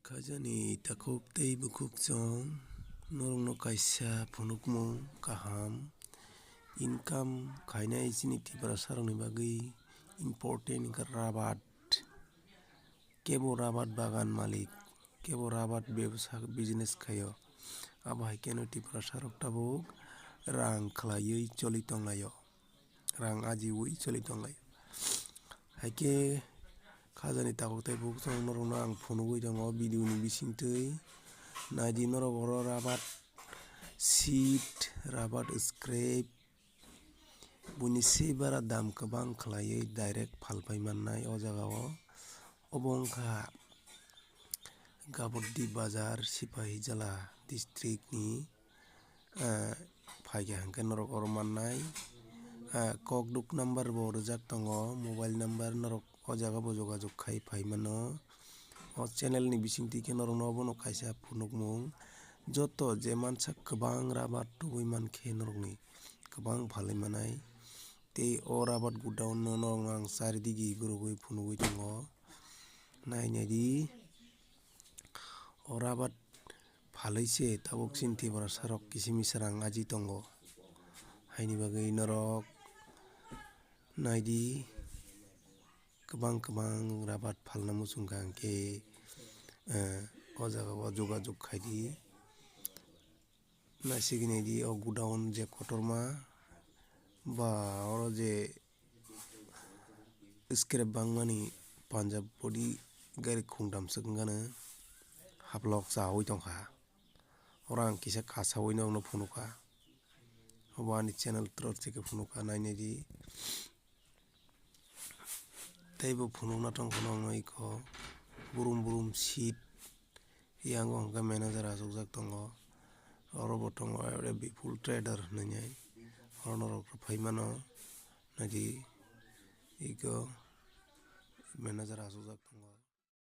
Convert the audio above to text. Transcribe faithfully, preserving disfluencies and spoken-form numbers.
Khajani takhuk tei bukhuk chwng norokno kaisa phunukmung kaham income khainai chini Tiprasarokni bagwi important wngkha rabat. Kebo rabat bagan malik, kebo rabat bebsa business khaio. Abo hai kheno Tiprasarok tabuk rang khlaiwi choli tonglaio. Rang ajiwi choli tonglai. Haikhe khajani takhuk tei bukhuk chwng norokno ang phunugwi tongo video ni bisingtwi. Naidi norok oro rabat seed, rabat scrap, buini se bara dam kwbang khlaiwi direct phalpai mannai o jagao. Obo wngkha Gaboddi Bazar, Sipahijala district ni, ah, phaikha hwnkhe norok oro mannai. Ah, kokduk number bo rijak tongo, mobile number norok o jaga bo jogajog khai phai mano. O channel ni bisingtwi khe norokno obono kaisa phunukmung, joto je mansa kwbang rabat tubui mankhe norokni kwbang phalwi manai. Tei o rabat godown no norokno ang charidigi gurugwi phunugwi tongo. Nai naidi, o rabat phalwi se tabuk chini Tiprasarok kisa misa rang aji tongo. Haini bagwi norok naidi, kwbang kwbang rabat phalna muchungkha hwnkhe, eh, o jagao jogajog khaidi. Naisigwi naidi o godown je kotorma ba oro je scrap bangmani Punjab body gari khungdam swk wngkha no haplok chawi tongkha. Oro ang kisa kasawi nokno phunukha. Obo ani channel torof theke phunukha, nai naidi. Tei bo phunukna tongkha nokno iko brum brum seat. Yang o hwnkhe manager achukjak tongo. Oro bo tongo Bipul Trader hinwi. Oro norok phai mano. Naidi iko manager achukjak tongo.